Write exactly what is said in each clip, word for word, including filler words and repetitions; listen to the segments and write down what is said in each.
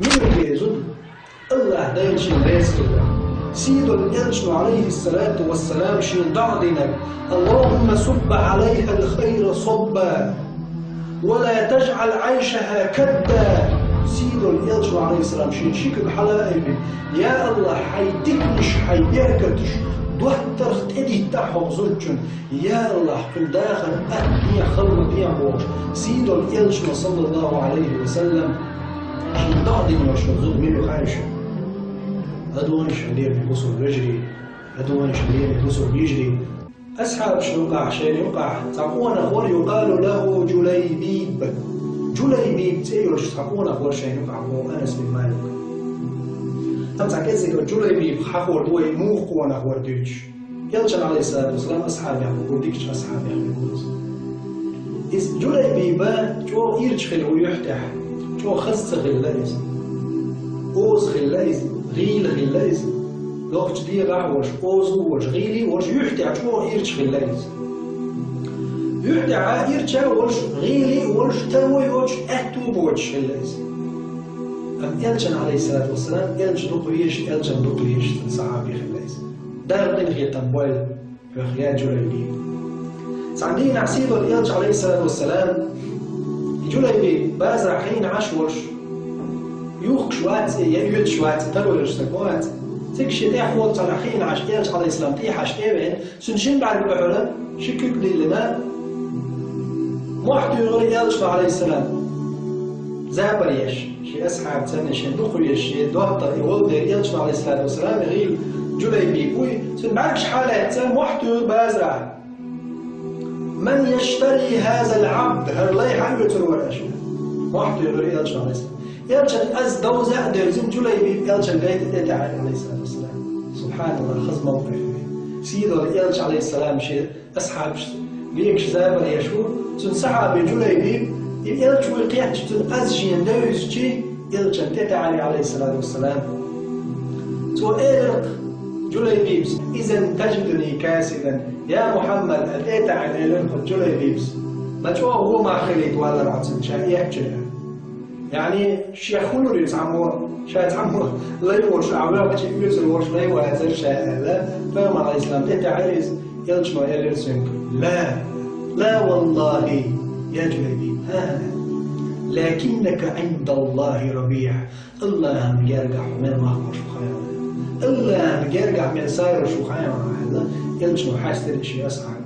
Мила веза зуда? Аллахь Дала шийна реза хилла. Сийдолчу Элчано, алейхиссалату вассалам, шена доӀа динарг: «Аллахумма субба алейхал хайра субба, ва ла тажъал айшаха кадда». Сийдолчу Элчано, алейхиссалам, шена ши куьг хьала а айбина: «Я Аллахь, хьайн диканаш, хьайн беркаташ доттарх тӀедиттахь хӀокху зудчунна. Я Аллахь, кхуьнан дахар атта дехьа, хала ма дехьа», – бохуш, Сийдолчу Элчано, саллаллаху алейхи ва саллам, шена доӀа дина йолуш йолу зуда мила ю хаьий шуна? ЛадогӀалаш, лераме бусалба вежарий, ладогӀалаш, лераме бусалба йижарий. Асхьабашна юкъахь, шайна юкъахь цхьа къонах вара, юкъалу лаху Джулайбиб. Джулайбиб цӀе йолуш цхьа къонах вара шайна юкъахь, боху Анас бин Малик. Амма цхьа кӀеззиг Джулайбиб хьахор ду вай, муха къонах вара дуьйцуш. Элчан, алейхиссалату вассалам, асхьабех ву, дикачу асхьабех ву иза. Иза Джулайбиба чӀогӀа ирча хилла ву юьхь тӀехь, чӀогӀа хаза ца хилла иза. Оза хилла иза, гӀийла хилла иза. Нохча дегӀахь а волуш, оза а волуш, гӀийла а волуш, юьхь тӀехь чӀогӀа ирча хилла иза. Юьхь тӀехь ирча а волуш, гӀийла а волуш, таро а йоцуш, аьтту а боцуш хилла иза. Амма Элчан, алейхиссалату вассалам, Элча дукха везаш, Элчан дукха везаш цуьнан сахьаби хилла иза. Дала къинхетам бойла хьох, я Джулайбиб. Цхьана дийнахь Сийдолчу Элча, алейхиссалату вассалам, и Джулайбиб базарахь хиъна Ӏаш волуш, юхкуш вац и, я оьцуш вац и, таро йолуш стаг ма вац. Цига шен тӀехь волчу цхьанхьа хиъна Ӏаш, Элча, алейхиссалам, тӀехьашка тӀевеана, цуьнан шина бӀаьрга тӀехула ши куьг диллина, мохь туьйхира Элчано, алейхиссалам, забар еш. Шен асхьаб санна, шен дукха везаш, шен доттагӀа и волу дела, Элчано, алейхиссалату вассалам, гӀийла Джулайбиб вуй, цуьнан бӀаьргаш хьалаьцна, мохь туьйхира базарахь: «Ман яштари хазал Ӏабд?» ХӀара лай хьан оьцур вара аша? Мохь туьйхира Элчано, алейхиссалам. Элчан: «Ас довза а девзина, Джулайбиб Элчан гайта тӀетаьӀира», алейхиссалату вассалам. Субханаллах, хаза мовкъаф ву. Сийдолу Элча, алейхиссалам, шен асхьабаш векаш забар еш ву, цуьнан сахьаби Джулайбиб, и Элча вуй кхетча, цуьнан аз шена девзичи, Элчан тӀетаьӀира, алейхиссалату вассалам. Цо элира Джулайбибс: «Изан тажидуни касидан, я Мухьаммад», аьлла тӀетаьӀира, элира кху Джулайбибс. Ма чӀогӀа вон мах хилийта валлара хьо цуьнан ша эпча. Яъни, шех хуьлур иза цхьаммо, ша цхьаммо лай волуш, ахь ваьхча оьцур волуш лай вацара ша аьлла, пайхамар, алейхиссалам, тӀетаьӀира иза, Элчано элира цуьнга: «Ла, ла валлахи, я Джулайбиб, хӀа-хӀа, лакиннака Ӏиндаллахи рабиӀ». Аллахьан гергахь хьо мел мах волуш ву хаьий. Аллахьан гергахь мел са йолуш ву хаьий аьлла, Элчано хьаьстира шен асхьаб.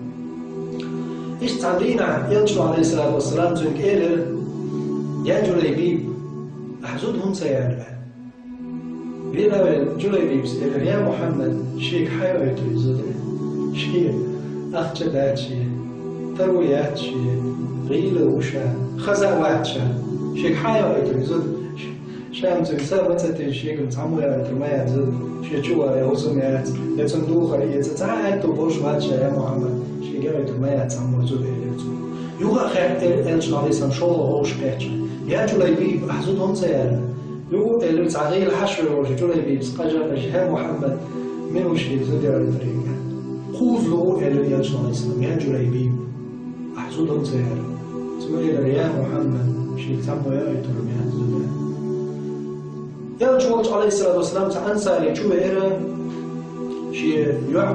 Иштта цхьана дийнахь Элчано, алейхиссалату вассалам, цуьнга элира: «Я Джулайбиб, ахь зуда хӀунда ца яьлла?» Вена ваьлла Джулайбибс элира: «Я Мухьаммад, шега хьайн ойтур и зуда? Шен ахча дац шен, таро яц шен, гӀийла ву ша, хаза а вац ша. Шега хьайн ойтур и зуда?» Ша-м цуьнга са а ма ца тина, шега-м цхьаммо яйтур ма яц зуда, шен чу ван я хӀусам яц, я цунна духар эца, цхьа а аьтту болуш вац ша, я Мухьаммад, шега яйтур ма яц цхьаммо зуда, элира цо. Юха а хаьттира Элчано, алейхиссалам, шолгӀа вовшах кхечча: «Я Джулайбиб, ахь зуда хӀунда ца яьлла?» Юха элира цхьа гӀийла хьаша волуш Джулайбибс, къажа-къажа: «Я Мухьаммад, мила ву шега зуда яйтур?» Кхузза луъу элира Элчано, алейхиссалам: «Я Джулайбиб, ахь зуда хӀунда ца яьлла?» Цо элира: «Я Мухьаммад, шега цхьаммо яйтур ма яц зуда». Элча волчу, алейхиссалату вассалам, цхьа ансари чу веара, шен йоӀ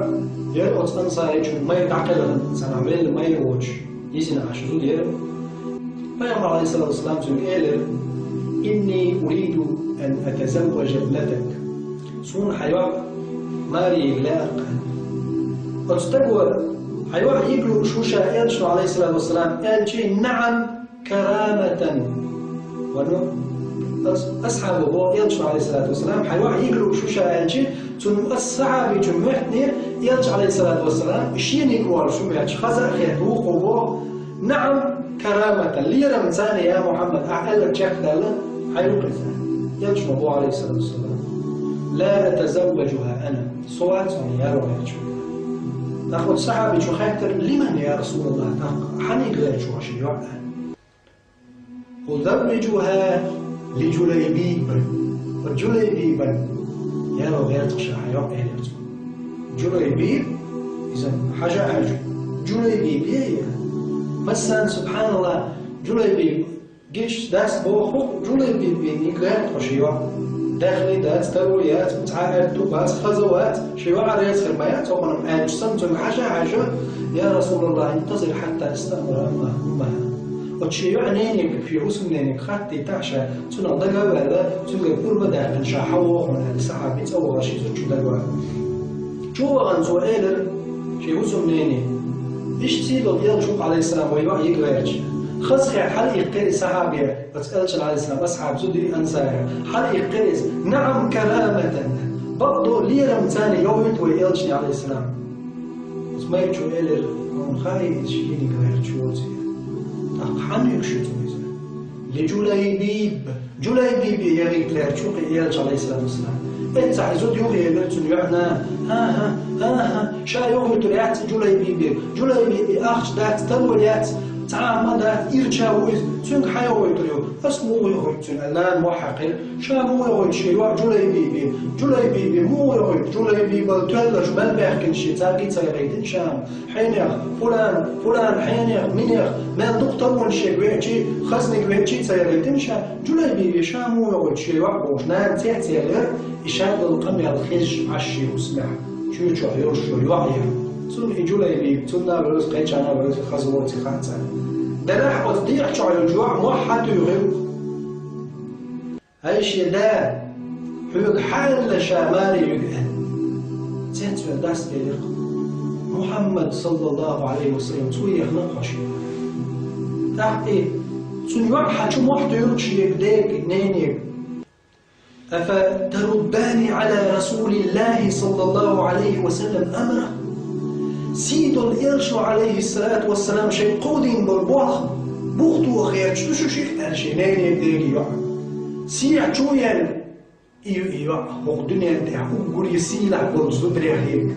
яра оцу ансаричун, майра дӀакхелхина, цхьанхьа велла майра воцуш, йисина Ӏаш зуда яра. Пайхамар, алейхиссалату вассалам, цуьнга элира: «Инни уриду ан атазавважа ибнатак». Суна хьан йоӀ маре йига лаьара-кх. Оцу стага: «Хьан йоӀ йига лууш ву ша, Элчано, алейхиссалату вассалам, аьлчи, наӀам, караматан». Ва ну, ас-, асхьаба боху Элчано, алейхиссалату вассалам: «Хьан йоӀ йига лууш ву ша», аьлчи, цунна ас сахьабичун моьттинера, Элча, алейхиссалату вассалам, шена йига воллуш ву моьттуш, хаза а хетта, вукхо боху: «НаӀам, караматан, лерамца, я Мухьаммад, ахь аьлларг чекхдаьлла, хьан ю-кх иза». Элчано боху, алейхиссалату вассалам: «Ла атазавважуха ана». Со вац хьуна яр ваьллачо. ТӀаккха оцу сахьабичо хаьттира: «Лиман, я Расулаллах, тӀаккха хьан йига лаьара шу шен йоӀ?» «Узаввижуха ли Джулайбиб». Оцу Джулайбибан яр ваьлла-кх ша хьан йоӀ, элира цо. Джулайбиб, иза хьажа а хьаьжча, Джулайбиб яй? Массарна, субханаллах, Джулайбиб Гиш дас боху, Джулайбибин йига гӀерта хьо шен йоӀ. Даьхни дац, таро яц, цхьа а аьтто бац, хаза вац, шен йоӀ реза хир ма яц, хӀокхунах аьлча санна цунга хьажа, хьажа: «Я Расулаллах, интазир хьатта астаъмура уммаха». Оцу шен йоӀ ненега, шен хӀусамненега хаттийтахьа ша, цунах дага а ваьлла, цуьнгара пурба а даьккхина ша хьан воху аьлла, сахьаби цӀа вахара шен зудчун дагавала. Чу вахана цо элира шен хӀусамнене: «Иштта сий долу элча ву-кх, Ӏалайхиссалам, вайн йоӀ йига гӀерташ». Хазахетта хьалаиккхира и сахьаби, оцу элчан, Ӏалайхиссалам, асхьаб зуда и ансари. Хьалаиккхира иза: «Наам, караматан». Бакъдолу лерам царна йовхуьйту вай элчане, Ӏалайхиссалам. Оцу майрачо элира: «Хьуна хаьий иза шен йига гӀерташ воцург?» ТӀаккха хьан юьгуш ю цо иза? «Ли Джулайбиб». Джулайбибе яхийта лаьрча ву-кх и элча, Ӏалайхиссалату вассалам. Эццахь зуда юхаелира цуьнан йоӀа нана: «ХӀан-хӀа, хӀан-хӀа, ша йохуьйтур яц и Джулайбибе. Джулайбибе ахча дац, таро яц, цхьа а хӀума дац, ирча ву иза. Цуьнга хьан йохуьйтур ю? Ас муха йохуьйту цуьнан?» Аьлла, нана мохь хьаькхира: «Ша муха йохуьйту шен йоӀа Джулайбибе? Джулайбибе муха йохуьйту? Джулайбибал тоьлларш мел баьхкина шен цӀаргий ца яхийтина ша». Хьенех, фулан, фулан, хьенех, минех, мел дукха таронаш шега веачий, хазниг веачий ца яхийтина ша, Джулайбибе ша муха йохуьйту шен йоӀ бохуш, нана цецъелира, и ша долу къамел хезча Ӏаш шен хӀусамехь, чоьхьа йолуш йоӀ яра. Цунна и Джулайбиб, цунна а вевза, кхечарна а вевза, хаза воцург хаьа царна. Делахь оцу декъа чохь йолчу йоӀа мохь хьатуьйхира. «ХӀай шен да, хьоьга хьан аьлла ша маре юьгу?» аьлла. Цецвелла дас элира: «Мухьаммад, саллаллаху Ӏалайхи ва саллам, цо ехна-кх хьо шена». ТӀаккха и цуьнан йоӀа хьан чу мохь туьйхира шега дега, ненега: «Афа таруддани Ӏала Расулиллахи, саллаллаху Ӏалайхи ва саллам, амра?» Сий долу элчано, Ӏалайхиссалату вассалам, шайн кховдийна болу болх бух тоха гӀерташ ду шу шиъ, аьлла шен ненега, дега, йоӀа. Сехьа чу а яьлла, и ю и йоӀ хӀокху дуьнен тӀехь уггаре сийлахь болчу зударех ерг.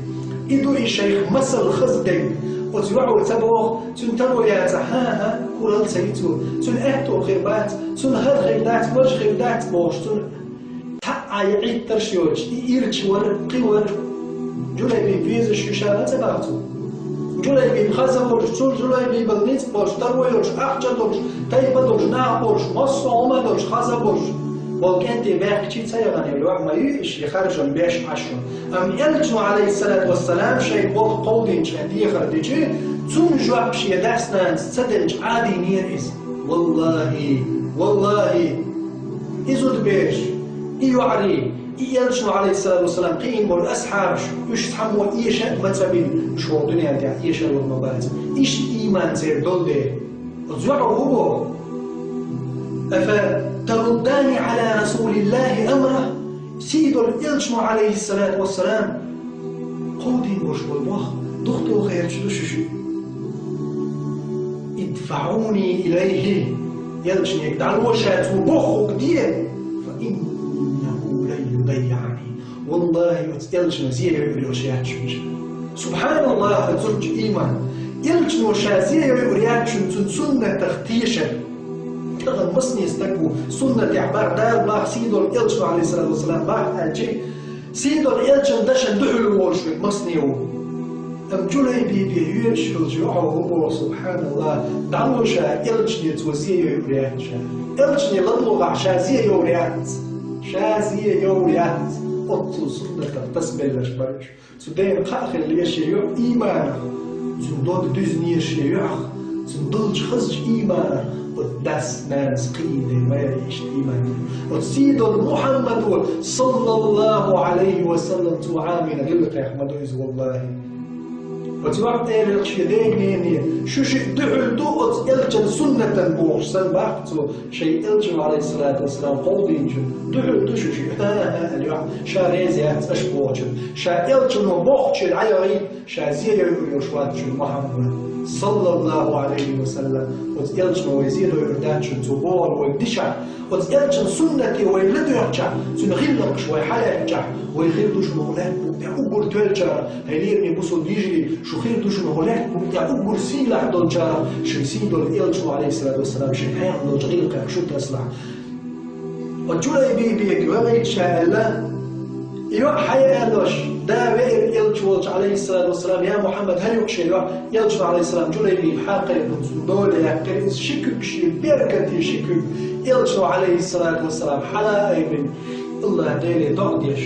И ду и шайх масал хаза дерг. Оцу йоӀо ца боху, цуьнан таро яцахь, хӀан-хӀа, куралла ца йи цо, цуьнан аьтто хир бац, цунна хӀара хир дац, важа хир дац бохуш, цунна таӀӀа Ӏиттарш йоцуш, и ирча вара, кхин вара. Джулайбиб везаш ю ша ма ца боху цо. Джулайбиб хаза волуш, цул Джулайбибал ницкъ болуш, таро йолуш, ахча долуш, тайпа долуш, нах болуш, массо а хӀума долуш, хаза болуш болу кӀентий баьхкичий ца яхана, йоӀ ма ю и шен харжам беш Ӏаш ю. Амма элчано, Ӏалайхиссалату вассалам, шайн болх кховдийначу хенахь дехар дичи, цунна жоп шен дас-нанас ца делча Ӏадийнера иза. Валлахи, валлахи, и зудабераш, и йоӀарий, и элчано, Ӏалайхиссалату вассалам, кхиийна болу асхьабаш, уьш цхьаммо эша а ма ца бина, уьш хӀокху дуьнен тӀехь эшар вара ма бац. Иштта ийман церан долу дела. Оцу йоӀа хӀун боху? «Афа таруддани Ӏала Расулиллахи амра?» Сий долу элчано, Ӏалайхиссалату вассалам, кховдийна болуш болу болх бух тоха гӀерташ ду шу шиъ. «ИдфаӀуни илайхи», элчанега дӀало ша цо бохург де, «фа иннаху лан юдаййиӀани». Валлахи, оцу элчано зе йойур йолуш яц шуна ша. СубхьаналлахӀ, оцу зудчун ийман. Элчано ша зе йойур яц шуна цуьнан суннатах тешар. Тахана масане стаг ву, суннатехь боху, Дала боху, сий долу элчано, Ӏалайхиссалату вассалам, боху аьлча, сий долу элчанан дашна дуьхьал волуш верг масане ву. Амма Джулайбибе йоьдуш йолчу йоӀо хӀун боху, субхьаналлахӀ, дӀало ша элчане цо зе йойур яц ша. Элчане ладогӀахь ша зе йойур яц. Ша зе йойур яц. Оццул суннатах тасабелларш бара уьш. Цу дена кхаъ хилла шен йоӀ ийманах, цуьнан дог дуьзна шен йоӀах, цуьнан долчу хазачу ийманах, оцу дас-нанас кхиийна дела ма яра иштта ийман. Оцу сий долу Мухьаммадо, саллаллаху Ӏалайхи ва саллам, цо Ӏамийна гӀиллакхех ма ду иза, валлахи. Оцу йоӀа элира шен дега-нене: «Шу шиъ дуьхьал ду оцу элчанан суннатан», бохуш санна боху цо. Шайн элчано, Ӏалайхиссалату вассалам, кховдийначун дуьхьал ду шу шиъ, хӀа-хӀа аьлла, йоӀ ша реза яц аша бохучун. Ша элчано бохучуьра дӀаяхийта, ша зе йойур йолуш вац шуна Мухьаммад, саллаллаху Ӏалайхи ва саллам. Оцу элчано вай зе дойур дац шуна, цо бохург вайга дичахь, оцу элчанан суннате вай ладоьгӀчахь, цуьнан гӀиллакхаш вай хьалаьцчахь, вай хир ду шуна хӀокху лаьттан букъа тӀехь уггар тоьллачарах, хӀай лераме бусалба йижарий, шу хир ду шуна хӀокху лаьттан букъа тӀехь уггар сийлахь долчарах, шайн сий долу элчано, Ӏалайхиссалату вассалам, шайн хьехам долчу гӀиллакхех шу тасалахь. Оцу Джулайбибега вахийта ша аьлла, И йоӀ хьаяьллаш, да веара Элча волча, алейхиссалату вассалам, я Мухьаммад, хӀара юкъе шен йоӀ, Элчано, алейхиссалам, Джулайбиб хьакхайкхина, цунна дола яьккхира, из ши куьг шен беркате ши куьг, Элчано, алейхиссалату вассалам, хьала а айбина, Аллахь Деле доӀа деш,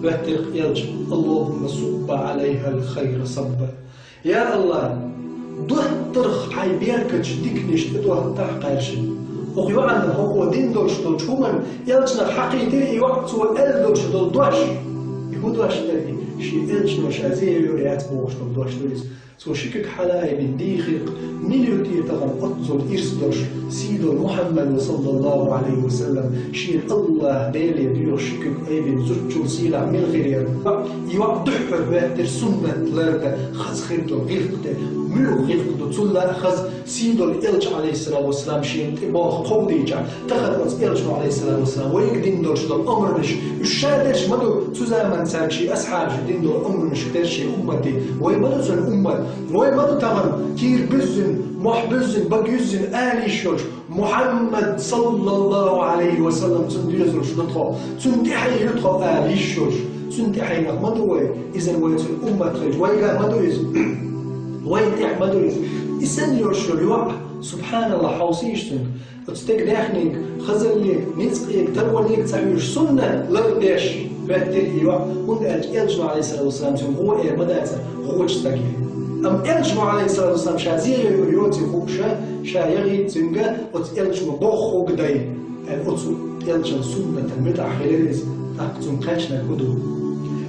веттирх Элча, Аллахумма субба алейхал хайра сабба. Я Аллахь, доттагӀа хьай беркаташ диканаш тӀе доттахь кхаьршина. Оха йоӀана хӀокхо дина долуш долчу хӀуманна Элчанах хьакхийтира и йоӀ, цо аьлла долуш долу дош. И хӀун дош дара и? Шен Элчано ша зе йойур яц бохуш долу дош ду иза. Цо ши куьг хьала айбина дийхира-кх, мила ю те тахана оццул ирс долуш, сийдолу Мухьаммадо, саллаллаху алейхи ва саллам, шена Аллахь Деле доьхуш ши куьг айбина зудчул сийлахь мила хир яра. И йоӀ дуьххьара веттира суннат лардан, хаза хир долу гӀиллакх де, муьлха гӀиллакх ду, цул а хаза сийдолу Элча, алейхиссалату вассалам, шена тӀе боху кховдийча, тахана оцу Элчано, алейхиссалату вассалам, вайга дина долуш долу омранаш, уьш ша дерш ма ду, цу заманчохь шен асхьабаша дина долу омранаш дерш шен уммате, вай ма ду цуьнан уммат, вай ма ду тахана кийра буьззина, мохь буьззина, бага юьззина ала йиш йолуш, Мухьаммад, саллаллаху алейхи ва саллам, цунна доьзалш ду тхо, цунна тӀаьхье ю тхо ала йиш йолуш, цунна тӀаьхьенах ма ду вай, иза вай цуьнан уммат хилча, вайга ма ду иза, вайн тӀехь ма ду иза. И санна йолуш йолу йоӀ, субхьаналлахь, хьовсийша цуьнга, оцу стеган даьхниг, хазаллиг, ницкъиг, тарваниг ца хьуьйсуш, суннат лардеш веттира и йоӀ, хӀунда аьлча Элчано, алейхиссалату вассалам, цуьнга гӀо эр ма дацара, гӀочу стаге. Амма Элчано, алейхиссалату вассалам, ша зе йойур йоций хууш, ша яхийта цуьнга оцу Элчано бохург дай, аьлла, оцу Элчанан суннатан муьтӀахь хилира иза, тӀаккха цунна кхаьчнарг хӀун ду?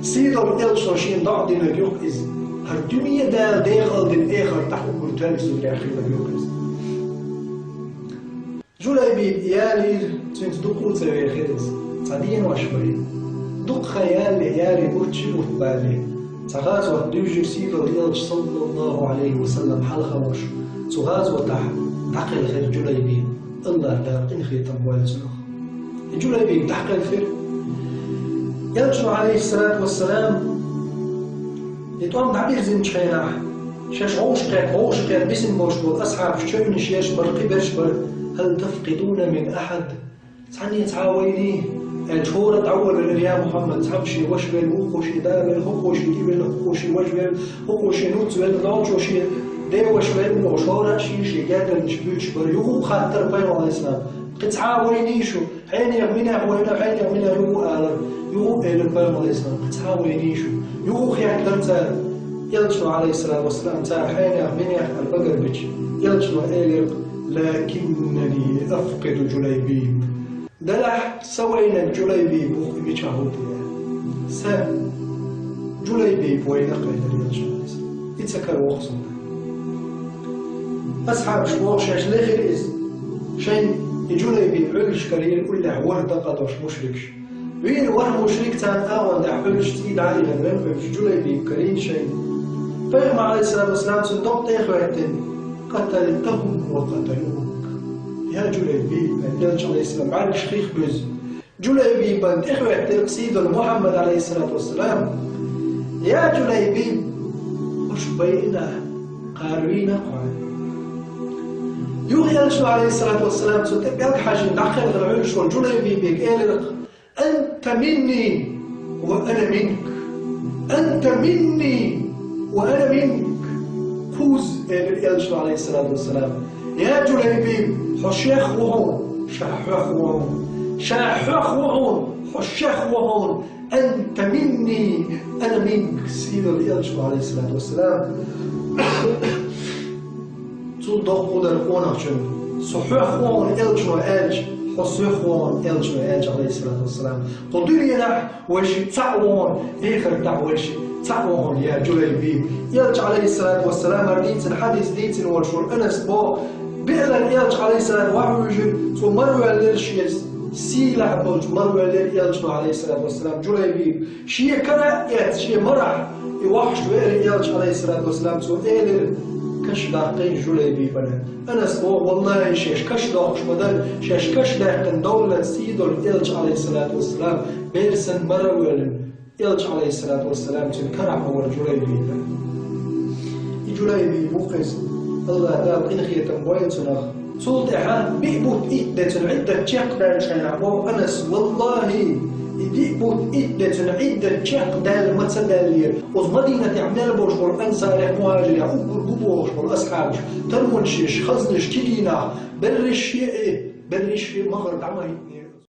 Сийдолу Элчано шена доӀа динарг ю-кх иза, хӀара дуьне Дала декъалдина эхартахь уггар тоьлла сов хилар ю-кх иза. Джулайбиб ялийра, цуьнца дукха а ца вехира иза. Цхьа денош бара. Дукха хан ялале, ялийна урччи урт балале, цхьа гӀазот дуьйжира сийдолу Элча, саллаллаху алейхи ва саллам, хьалха волуш. Цу гӀазотехь дӀакхелхира Джулайбиб, Аллахь Дала къинхетам бойла цунах. И Джулайбиб дӀакхелхира. Элчано, алейхиссалату вассалам, и тӀом дӀабирзинчу хенахь, шаьш вовшахкхетта, вовшахкхетта бисина болуш болу асхьабаш чевнаш еш бара, кхиберш бара: «Хьал тафкъидуна мин ахьад?» Цхьанне цхьа а вайний? Аьлча, хӀора а дӀаволавелира: «Я Мухьаммад, цхьамма шен ваша велла, вукхо шен да велла, хӀокхо шен и велла, хӀокхо шен важа велла, хӀокхо шен нуц велла, нохчо шен деваша велла», бохуш, хӀора а шен-шен гергарнаш буьйцуш бара. Юха а хаттара пайхамар, алейхиссалам: «Кхин цхьа а вайний шу? Хьенех, минех вайна, хьенех, минех?» Юха а алара. Юха а элира пайхамар, алейхиссалам: «Кхин цхьа а вайний шу?» Юха а хеттара цара. Элчано, алейхиссалату вассалам, цара хьенех, минех аьлла багарбича, Элчано элира: «Лакиннани афкъиду Джулайбиб». Делахь, сан вайнарг Джулайбиб ву-кх, и мичахь ву те? Сан Джулайбиб вайна-кх, элира Элчано. И ца каравоккху суна. Асхьабаш боху, шаьш лехира иза. Шайн и Джулайбиб Ӏуьллуш карийра уллехь ворхӀ дакъа долуш мушрикаш. Вийра ворхӀ мушрик, царна агӀон тӀехь Ӏуьллуш цӀий дӀа а йиллина, вен Ӏуьллуш Джулайбиб карийна шайн. Пайхамар, алейхиссалату вассалам, цуьнан докъа тӀе а хӀоьттина: «Къаталтахум ва къаталук». Я Джулайбиб, аьлла, Элча, алейхиссалам, бӀаьргаш хих буьззина. Джулайбибан тӀехӀоьттира сийдолу Мухьаммад, алейхиссалату вассалам: «Я Джулайбиб, хӀорш байина, кхара вийна хьо». Юха Элчано, алейхиссалату вассалам, цу тӀе пӀелг хьажийна дӀакхелхина Ӏуьллуш волу Джулайбибе элира: «Анта минни ва ана минк. Анта минни ва ана минк». Кхузза, элира Элчано, алейхиссалату вассалам: «Я Джулайбиб, хьо шех ву хьуна, ша хьох ву хьуна. Ша хьох ву хьуна, хьо шех ву хьуна. Анта минни, ана минк», сийдолу Элчано, алейхиссалату вассалам. Цул доккха хӀун дара къонахчун? «Со хьох ву хьуна, Элчано», аьлча, «Хьо соьх ву хьуна», Элчано аьлча, алейхиссалату вассалам. Кху дуьненахь вай шиъ цхьаъ ву хьуна, эхартахь вай шиъ цхьаъ ву хьуна, я Джулайбиб. Элча, алейхиссалату вассалам, хӀара дийцина хьадис дийцина волуш волу Анас боху: биъалара Элча, алейхиссалам, вахьа вуьйжира, цо мара воьллира шен сийлахь болчу, мара воьллира Элчано, алейхиссалату вассалам, Джулайбиб. Шен кара а эцна, шен марахь и вахьаш веара Элча, алейхиссалату вассалам, цо элира: «Каш даккхий Джулайбибана». Анас боху: «Валлахи, шаьш каш доккхуш ма дара, шаьш каш даьккхина довллалц сийдолу Элча, алейхиссалату вассалам, бер санна мара а воьллина, Элча, алейхиссалату вассалам, цуьнан карахь ма вара Джулайбиб». И Джулайбиб ву-кх иза, Аллахь Дала къинхетам бойла цунах. Цул тӀаьхьа биъ бутт итт де цуьнан Ӏиддат чекхдаьллачу хенахь, боху Анас, валлахӀи, и биъ бутт итт де цуьнан Ӏиддат чекхдаьлла ма ца даьллера, оцу Мадинатехь мел болуш болу ансарех, мухӀажирех, уггар бу бохуш болу асхьабаш, тарманаш еш, хазнаш, кегий нах, берриш а, э, берриш а махара дӀа ма хӀиттина.